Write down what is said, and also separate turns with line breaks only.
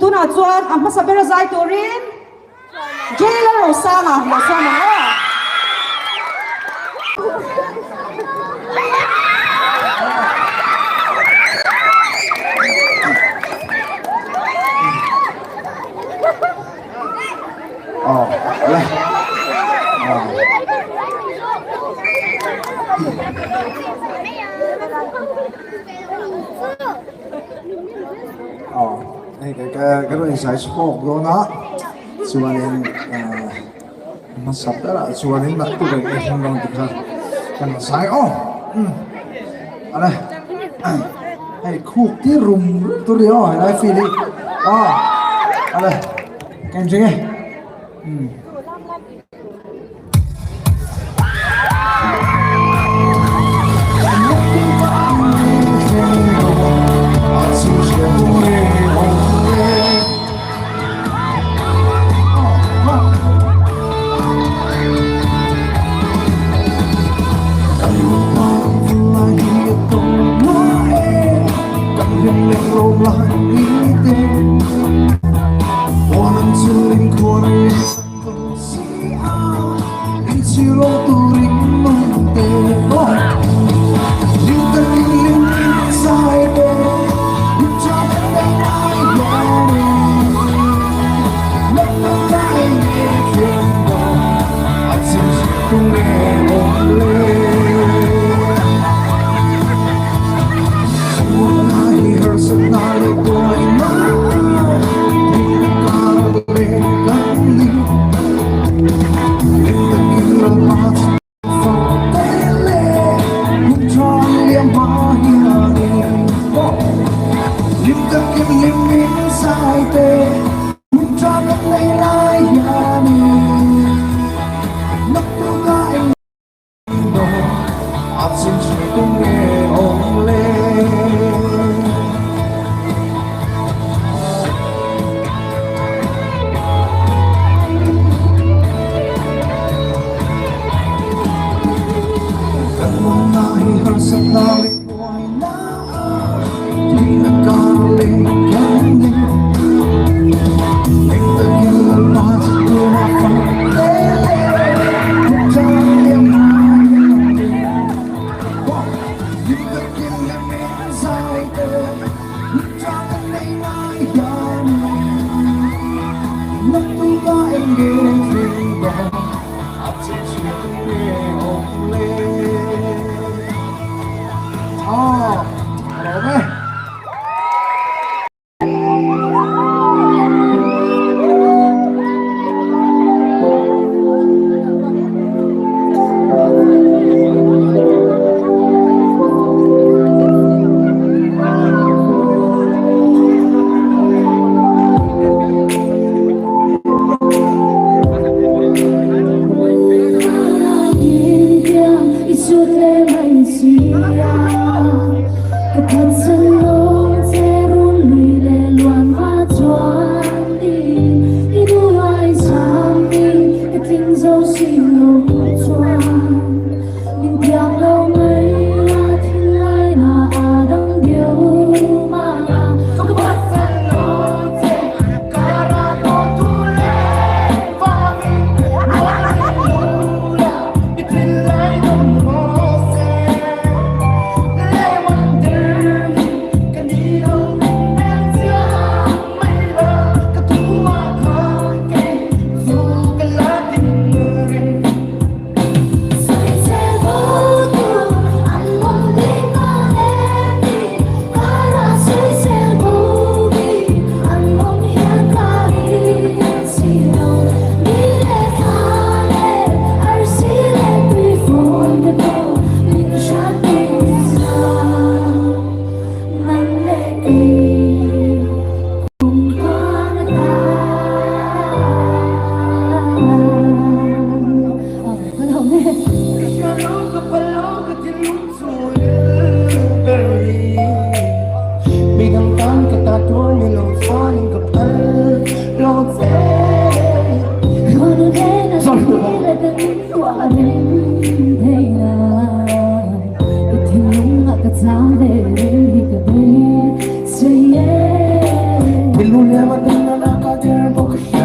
Tunah chuan a hmasa ber a zai turin Jailer Rosanga lo sawm ang aw.
Aw le aw. Aw hei ka ka ka rawn inzai chhuak dawn a chuanin ah hmasa berah chuanin naktuk ah ka hlim dawn tih kha ka rawn zai aw umm ale hei khuk tir rum rum tur a ni aw helai field hi aw ale ka inring e umm.
der bawk.